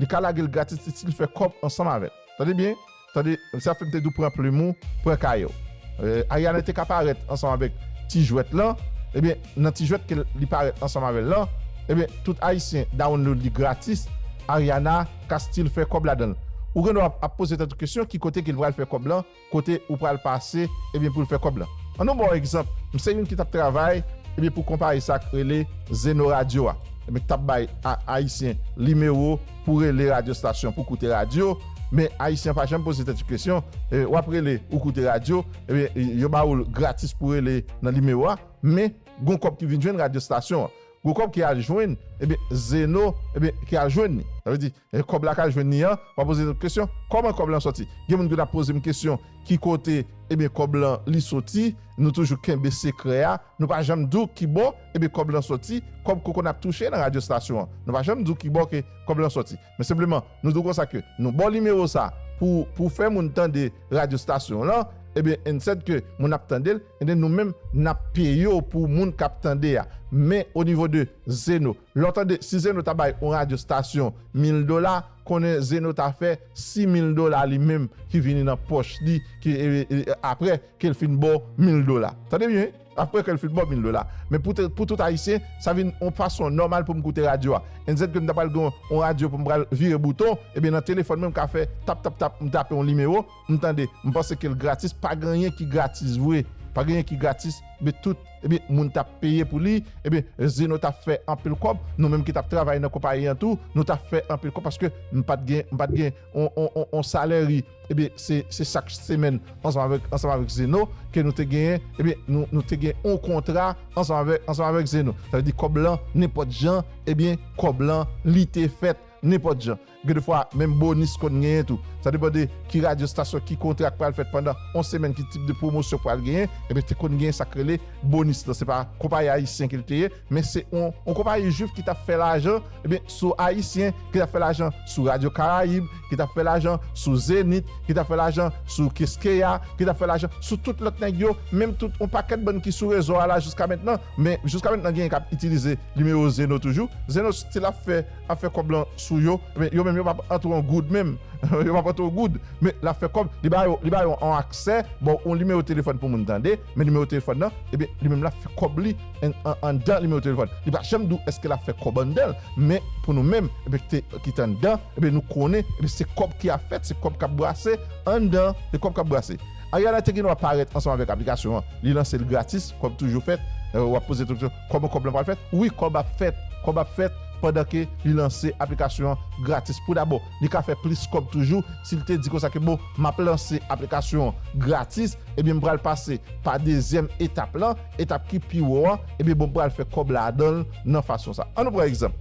Li ka lage l gratis, li still fè kòb ansanm avè l. Tande byen, tande, sa fè m te di w pran plim ou, pran kaye w. E, Ariana te ka parèt ansanm avèk ti jwèt lan. Ebyen, nan ti jwèt ke li parèt ansanm avè l lan, ebyen, tout Ayisyen download li gratis. Ariana ka still fè kòb ladan l. Ou gen dwa ap, ap poze tèt ou kesyon, ki kote ke l pral fè kòb lan, kote ou pral pase, ebyen, pou l fè kòb lan. An nou ba w egzanp, m se youn ki t ap travay, ebyen, pou konpayi sa k rele Zeno Radio a. Ebyen, k t ap bay a, Ayisyen nimewo pou rele radyo estasyon pou koute radyo, men Ayisyen pa janm poze tèt yo kesyon, e, w ap rele, ou koute radyo, ebyen, yo ba ou l gratis pou rele nan nimewo a, men gon kòb ki vin jwenn radyo estasyon an. Gon kòb ki al jwenn, ebyen, Zeno, ebyen, ki al jwenn li. Sa vle di, e, kòb la k al jwenn li an, w ap poze tèt ou kesyon, kòman kòb lan sòti? Gen moun ki t ap poze m kesyon, ki kote, ebyen, kòb lan li soti? Nou toujou kenbe sekrè a. Nou pa janm di w ki bò, ebyen, kòb lan sòti, kòb ke w konn ap touche nan radyo estasyon an. Nou pa janm di w ki bò ke kòb lan sòti. Men senpleman, nou di w konsa ke nou ba w nimewo sa pou, pou fè moun tande radyo estasyon lan, ebyen, instead ke moun ap tande l, ebyen, nou menm, n ap peye w pou moun k ap tande a. Men o nivo de Zeno, lè w tande, si Zeno ta bay yon radyo estasyon mil dola, konnen Zeno ta fè sis mil dola li menm ki vini nan pòch li, ki, e, e, e, apre ke l fin ba w mil dola. Tande byen, apre ke l fin ba w mil dola. Men pou te, pou tout Ayisyen, sa vin yon fason nòmal pou m koute radyo a. Instead ke m ta pral gen yon radyo pou m pral vire bouton, ebyen nan telefòn mwen, m ka fè tap, tap, tap, m tape yon nimewo, m tande, m panse ke l gratis, pa gen anyen ki gratis vre. Pa gen anyen ki gratis, men tout, ebyen, moun t ap peye pou li, ebyen, Zeno t ap fè anpil kòb, nou menm ki t ap travay nan konpayi an tou, nou t ap fè anpil kòb paske m pa t gen, m pa t gen on, on, on, on salary, ebyen, se, se chak semèn ansanm avèk, ansanm avèk Zeno ke nou te genyen, ebyen, nou, nou te gen on kontra ansanm avèk, ansanm avèk Zeno. Sa vle di kòb lan, nenpòt jan, ebyen, kòb lan, li te fèt nenpòt jan. Gen de fwa, menm bonis konn genyen tou. Sa depann de ki radyo estasyon, ki kontra k pral fèt pandan on semèn, ki tip de pwomosyon k pral genyen. Ebyen, te konn genyen sa k rele bonis lan. Se pa konpayi ayisyen ke l te ye, men se on, on konpayi jwif ki t ap fè lajan, ebyen, sou Ayisyen, ki t ap fè lajan sou Radyo Karayib, ki t ap fè lajan sou Zenith, ki t ap fè lajan sou Keskeya, ki t ap fè lajan sou tout lòt nèg yo, menm tout on pakèt bann ki sou rezo a la jiska mentnan. Men jiska mentnan, genyen k ap itilize nimewo Zeno toujou. Zeno still ap fè, ap fè kòb lan sou yo. Men yo menm, yo p ap antre yon goud menm. Yo p ap antre yon goud. Men l ap fè kòb. Li ba yo, li ba yo on aksè. Bon, on nimewo telefòn pou moun tande. Men nimewo telefòn nan, ebyen, li menm l ap fè kòb li an, an, anndan nimewo telefòn. Li pa janm di w èske l ap fè kòb anndan l. Men pou nou menm, ebyen, ki te, ki te anndan, ebyen, nou konnen, ebyen, se kòb ki ap fèt, se kòb k ap brase anndan, se kòb k ap brase. Ariana te gen dwa parèt ansanm avèk aplikasyon an. Li lanse l gratis, kòb toujou fèt. E, w ap poze tèt ou kesyon, kòman kòb lan pral fèt? Wi, kòb ap fèt, kòb ap fèt, pandan ke li lanse aplikasyon an gratis. Pou dabò, li ka fè plis kòb toujou si l te di konsa ke, bon, m ap lanse aplikasyon an gratis, ebyen, m pral pase pa dezyèm etap lan, etap ki pi wo an, ebyen, bon, m pral fè kòb ladan l nan fason sa. Ann nou pran egzanp.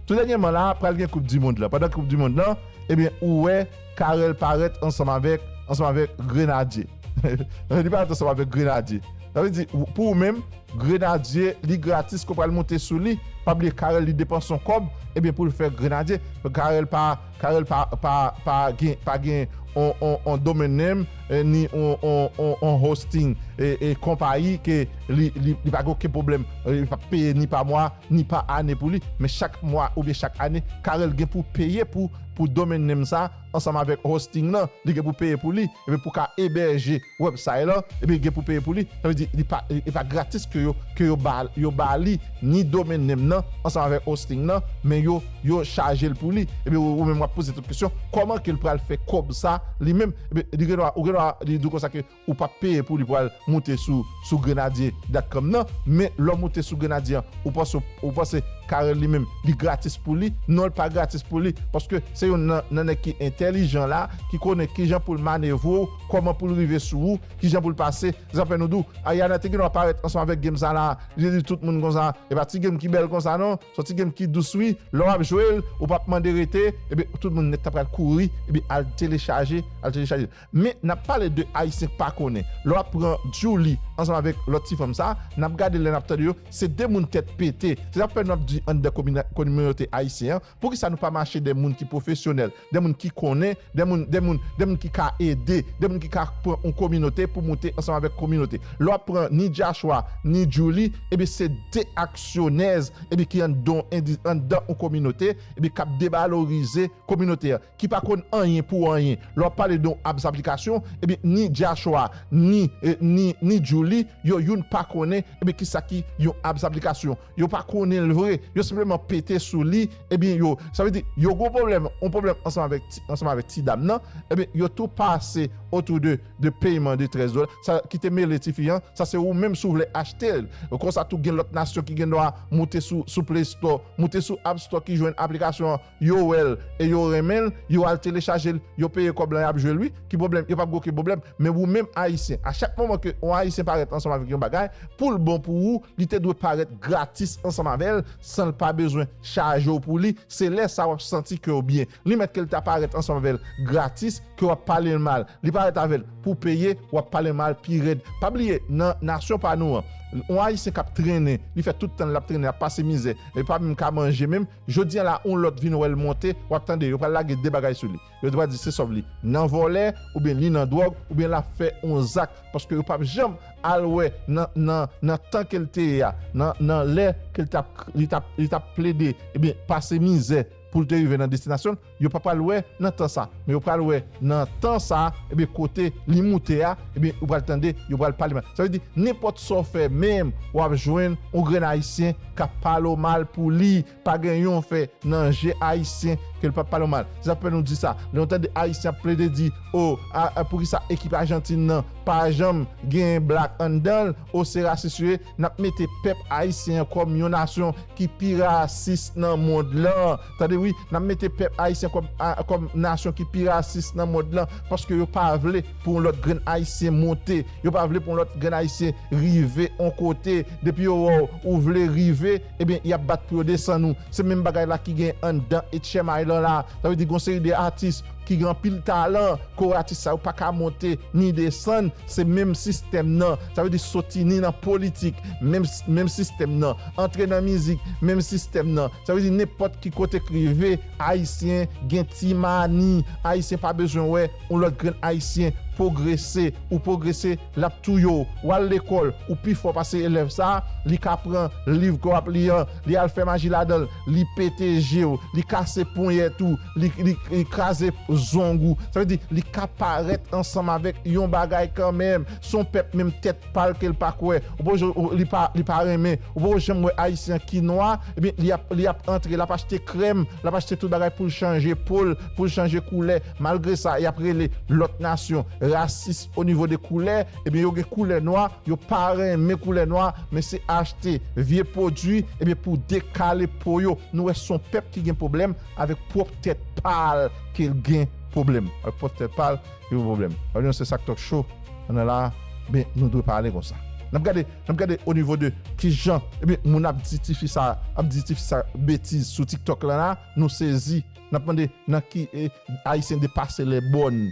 Tou dènyèman la, pral gen Koup di Mond lan. Pandan Koup di Mond lan, ebyen, ou wè Carel parèt ansanm avèk, ansanm avèk Grenadye. Li parèt ansanm avèk Grenadye. Sa vle di, pou ou menm, Grenadye, li gratis, ke w pral monte sou li. Pa bliye Carel, li depanse yon kòb, ebyen, pou l fè Grenadye. Carel pa, Carel pa, pa, pa gen, pa gen on, on, on domain name, eh, ni on, on, on, on hosting, e, e konpayi ke li, li, li pa gen okenn pwoblèm. Eh, li p ap peye ni pa mwa, ni pa ane pou li. Men chak mwa oubyen chak ane, Carel gen pou peye pou, pou domain name sa, ansanm avèk hosting lan, li gen pou peye pou li, ebyen pou ka ebèje website lan, ebyen gen pou peye pou li. Sa vle di, li pa, li pa gratis ke yo, ke yo ba, yo ba li ni domain name nan, ansanm avèk hosting nan, men yo, yo chaje l pou li. Ebyen ou, ou menm w ap poze tout kesyon, kòman ke l pral fè kòb sa li menm? Ebyen, li gen dwa, ou gen dwa, li di w konsa ke ou p ap peye pou li pral monte sou, sou grenadye dot com nan, men lè w monte sou grenadye an, ou panse, ou panse Carel li menm, li gratis pou li? Non, li pa gratis pou li, paske se youn nan, nan nèg ki entèlijan la, ki konnen kijan pou l manevre w, kòman pou l rive sou ou, kijan pou l pase. Se sa fè nou di w, Ariana te gen dwa parèt ansanm avèk Game sa la, li te di tout moun konsa, e pa ti Game ki bèl konsa non, se yon ti Game ki dous wi, lè w ap jwe l, ou p ap mande rete, ebyen tout moun nèt ta pral kouri, ebyen al telechaje, al telechaje. Men n ap pale de Ayisyen k pa konnen. Lè w ap pran Djouly ansanm avèk lòt ti fanm sa, n ap gade lè n ap tande yo, se de moun tèt pete. Se sa k fè nou ap di anndan komina-, kominote ayisyen an, poukisa nou pa mache de moun ki pwofesyonèl, de moun ki konnen, de moun, de moun, de moun ki ka ede, de moun ki ka pran yon kominote pou moute ansanm avèk kominote. Lè w ap pran ni Joshua, ni Djouly, ebyen se de aksyonèz, ebyen ki anndan, anndan yon kominote, ebyen k ap devalorize kominote an, ki pa konn anyen pou anyen. Lè w ap pale de yon application, ebyen, ni Joshua, ni, eh, ni, ni Djouly, yo youn pa konnen, ebyen, kisa ki yon application. Yo pa konnen l vre, yo senpleman pete sou li, ebyen, yo, sa vle di, yo gon pwoblèm, yon pwoblèm ansanm avèk ti, ansanm avèk ti dam nan, ebyen, yo tou pase otou de, de pèyman de trèz dola, sa ki te mele tifi an, sa se ou menm si w vle achte l. Konsa tou gen lòt nasyon ki gen dwa moute sou, sou Play Store, moute sou App Store ki jwenn application an, yo wè l e yo renmen l, yo al telechaje l, yo peye kòb lan, y ap jwe l wi. Ki pwoblèm? Yo p ap gen okenn pwoblèm. Men ou menm Ayisyen, a chak moman ke yon Ayisyen parèt ansanm avèk yon bagay, pou l bon pou ou, li te dwe parèt gratis ansanm avè l, san l pa bezwen chaje w pou li. Se lè sa w ap santi ke w byen. Li mèt ke l ta parèt ansanm avè l gratis, ke w ap pale l mal. Li parèt avè l pou peye, w ap pale l mal pi rèd. Pa bliye, nan nasyon pa nou an, yon Ayisyen k ap trennen, li fè tout tan l ap trennen, ap pase mizè, li pa menm ka manje menm, jodi a la, yon lòt vin wè l monte, w ap tande, yo pral lage de bagay sou li. Yo te pral di se sòv li nan vòlè, oubyen li nan dwòg, oubyen l ap fè yon zak, paske yo p ap janm al wè nan, nan, nan tan ke l te ye a, nan, nan lè ke l t ap, li t ap, li t ap plede, ebyen, pase mizè pou l te rive nan destinasyon l, yo pa pral wè nan tan sa, men yo pral wè nan tan sa, ebyen, kote li moute a, ebyen, ou pral tande, yo pral pale mal. Sa vle di, nenpòt sa w fè menm, w ap jwenn yon grenn Ayisyen k ap pale w mal pou li. Pa gen yon fè nan je Ayisyen ke l p ap pale w mal. Se sa k fè nou di sa. Lè nou tande Ayisyen ap plede di, o, a, a, poukisa ekip Ajantin nan pa janm gen black anndan l, o, se rasis yo ye, n ap mete pèp ayisyen an kòm yon nasyon ki pi rasis nan mond lan. Tande wi, n ap mete pèp ayisyen kòm, a, kòm nasyon ki pi rasis nan mond lan, paske yo pa vle pou yon lòt grenn Ayisyen monte. Yo pa vle pou yon lòt grenn Ayisyen rive yon kote. Depi yo wè w, ou vle rive, ebyen, y ap bat pou yo desann ou. Se menm bagay la ki gen anndan H M I lan la. Sa vle di, gon seri de atis ki gen anpil talan, ke atis sa yo pa ka monte ni desann, se menm sistèm nan. Sa vle di, soti ni nan politik, menm, menm sistèm nan. Antre nan mizik, menm sistèm nan. Sa vle di, nenpòt ki kote k rive, Ayisyen gen ti mani. Ayisyen pa bezwen wè yon lòt grenn Ayisyen pwogrese. Ou pwogrese, l ap touye w. W al lekòl, ou pi fò pase elèv sa a, li ka pran liv ke w ap li an, li al fè maji ladan l, li pete je w, li kase ponyèt ou, li, li, li kraze zong ou. Sa vle di, li ka parèt ansanm avèk yon bagay kanmenm. Se yon pèp menm tèt pa l ke l pa kwè. Ou poko, ou, li pa, li pa renmen. Ou poko janm wè Ayisyen ki nwa, ebyen, li ap, li ap antre, l ap achte krèm, l ap achte tout bagay pou l chanje po l, pou l chanje koulè. Malgre sa, y ap rele lòt nasyon rasis o nivo de koulè, ebyen yo gen koulè nwa, yo pa renmen koulè nwa, men se achte vye pwodui, ebyen pou dekale po yo. Nou wè se yon pèp ki gen pwoblèm avèk pwòp tèt pa l ke l gen pwoblèm. Avèk pwòp tèt pa l, gen pwoblèm. Ebyen se sa k Talk Show. Ann la, ben, nou dwe pale konsa. N ap gade, n ap gade o nivo de kijan, ebyen, moun ap di tifi sa, ap di tifi sa betiz sou TikTok la la, nou sezi. N ap mande nan ki eh, Ayisyen depase lè bòn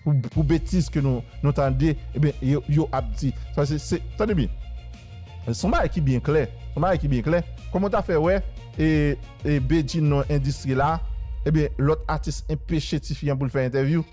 pou, pou betiz ke nou, nou tande, ebyen, yo, yo ap di. Sa se, se, tande byen. Se yon bagay ki byen klè. Se yon bagay ki byen klè. Kòman w ta fè wè, e, e Bedjine nan endistri la, ebyen, lòt atis enpeche tifi an pou l fè entèvyou?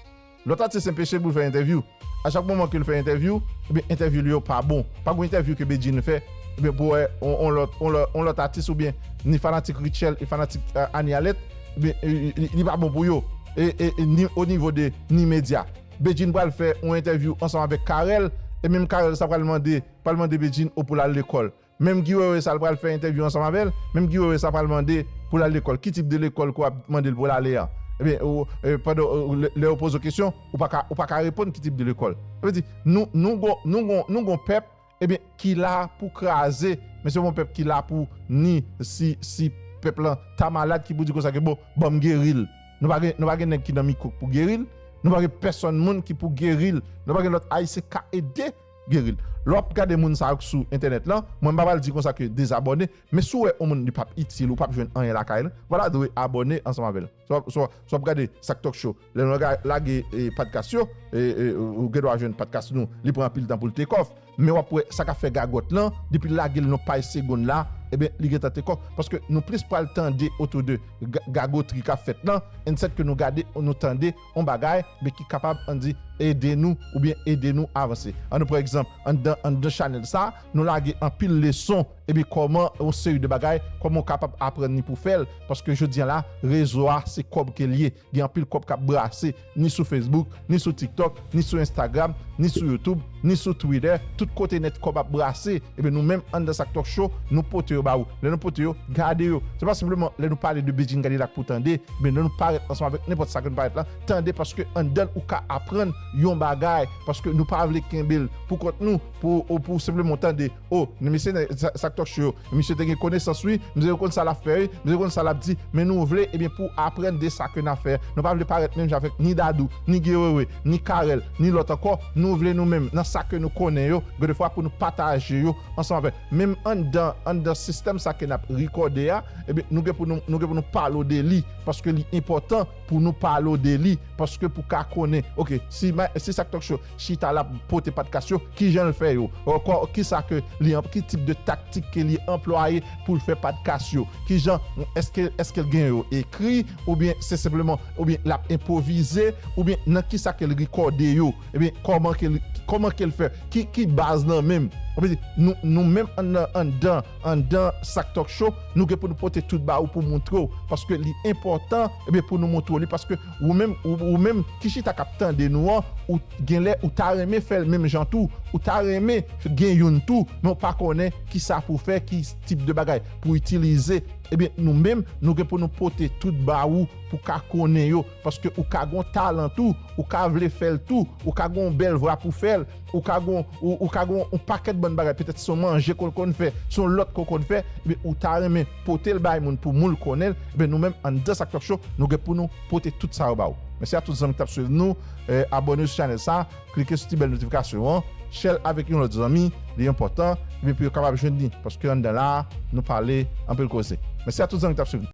Lòt atis enpeche pou l fè entèvyou. A chak moman ke l fè entèvyou, ebyen, entèvyou li yo pa bon. Pa gen entèvyou ke Bedjine fè, ebyen, pou wè on, on lòt, on lòt, on lòt atis oubyen ni fanatik Rutshelle, e fanatik eh, Annie Alerte, ebyen, eh, li, li pa bon pou yo. E, e, e ni o nivo de ni medya. Bedjine pral fè yon entèvyou ansanm avèk Carel, e menm Carel sa pral mande, pral mande Bedjine o pou l al lekòl. Menm Guy Wewe sa l pral fè entèvyou ansanm avè l, menm Guy Wewe sa pral mande pou l al lekòl. Ki tip de lekòl ke w ap mande l pou l ale a? Ebyen, ou, eh, pandan, ou, lè, lè yo poze w kesyon, ou pa ka, ou pa ka reponn ki tip de lekòl. Sa vle di, nou, nou gon, nou gon, nou gon pèp, ebyen, ki la pou kraze, men se yon pèp ki la pou ni si, si pèp lan ta malad ki pou di konsa ke bon, ban m geri l. Nou pa gen, nou pa gen nèg ki nan mikwo k pou geri l. Nou pa gen pèsonn moun ki pou geri l. Nou pa gen lòt Ayisyen k ka ede geri l. Lè w ap gade moun sa yo k sou entènèt lan, mwen m pa pral di konsa ke dezabòne, men si w wè yon moun li p ap itil ou p ap jwenn anyen lakay li, w pa ta dwe abòne ansanm avè l. Si w ap, si w ap, si w ap gade sa k Talk Show, lè nou lage, lage eh, podcast yo, eh, eh, ou gen dwa jwenn podcast nou, li pran anpil tan pou l take off, men w ap wè sa k ap fè gagòt lan, depi l lage l nan paj segonn la, ebyen, li gentan take off. Paske nou plis pral tande otou de ga- gagotri k ap fèt lan, ennsèt ke nou gade, nou tande yon bagay, men ki kapab, ann di, ede nou, oubyen ede nou avanse. Ann nou pran egzanp, anndan, anndan chanèl sa, nou lage anpil leson, ebyen, kòman yon seri de bagay, kòman w kapab aprann li pou fè l, paske jodi a la, rezo a, se kòb ke l ye. Gen anpil kòb k ap brase, ni sou Facebook, ni sou TikTok, ni sou Instagram, ni sou YouTube, ni sou Twitter. Tout kote nèt kòb ap brase. Ebyen, nou menm anndan sa k Talk Show, nou pote yo ba ou. Lè nou pote yo, gade yo. Se pa senpleman lè nou pale de Bedjine Cadillac pou tande, men lè nou parèt ansanm avèk nenpòt sa ke nou parèt la, tande, paske anndan l ou ka aprann yon bagay, paske nou pa vle kenbe l pou kont nou, pou, pou senpleman tande, o, men mesye, sa, sa k Talk Show yo, misye te gen konesans, wi, misye konn sa l ap fè, wi, misye konn sa l ap di, men nou vle, ebyen, pou aprann de sa ke n ap fè. Nou pa vle parèt menm jan avèk ni Dadou, ni Guy Wewe, ni Carel, ni lòt ankò. Nou vle nou menm, nan sa ke nou konnen yo, gen de fwa pou nou pataje yo ansanm avèk. Menm anndan, anndan sistèm sa ke n ap rekòde a, ebyen, nou gen pou nou, nou gen pou nou pale w de li, paske li enpòtan pou nou pale w de li, paske pou ka konnen, oke, si, ma- si sa k Talk Show chita l ap pote podcast yo, kijan l fè yo? Ankò, kisa ke li, ki tip de taktik ke li anplwaye pou l fè podcast yo? Kijan, èske, èske l gen yo ekri, oubyen se senpleman, oubyen l ap enpwovize, oubyen nan kisa ke l rekòde yo? Ebyen, kòman ke l, kòman ke l fè? Ki, ki baz lan menm? Sa vle di, nou, nou menm anndan, anndan, anndan sa k Talk Show, nou gen pou nou pote tout ba ou pou montre w, paske li enpòtan, ebyen, pou nou montre w li, paske ou menm, ou, ou menm ki chita k ap tande nou an, ou genlè ou ta renmen fè l menm jan tou, ou ta renmen gen youn tou, men ou pa konnen kisa pou fè, ki tip de bagay pou itilize. Ebyen, nou menm, nou gen pou nou pote tout ba ou pou ka konnen yo, paske ou ka gon talan tou, ou ka vle fè l tou, ou ka gon bèl vwa pou fè l, ou ka gon, ou, ou ka gon yon pakèt bann bagay, petèt se yon manje ke w konn fè, se yon lòt ke w konn fè, ebyen, ou ta renmen pote l bay moun pou moun konnen l, ebyen, nou menm, anndan sa k Talk Show, nou gen pou nou pote tout sa yo ba ou. Mèsi a tout zanmi k t ap swiv nou, eh, abòne sou chanèl sa, klike sou ti bèl notifikasyon an, share l avèk yon lòt zanmi, li enpòtan, ebyen, pou yo kapab jwenn li, paske anndan la, nou pale anpil koze. Mèsi a tout zanmi k t ap swiv nou.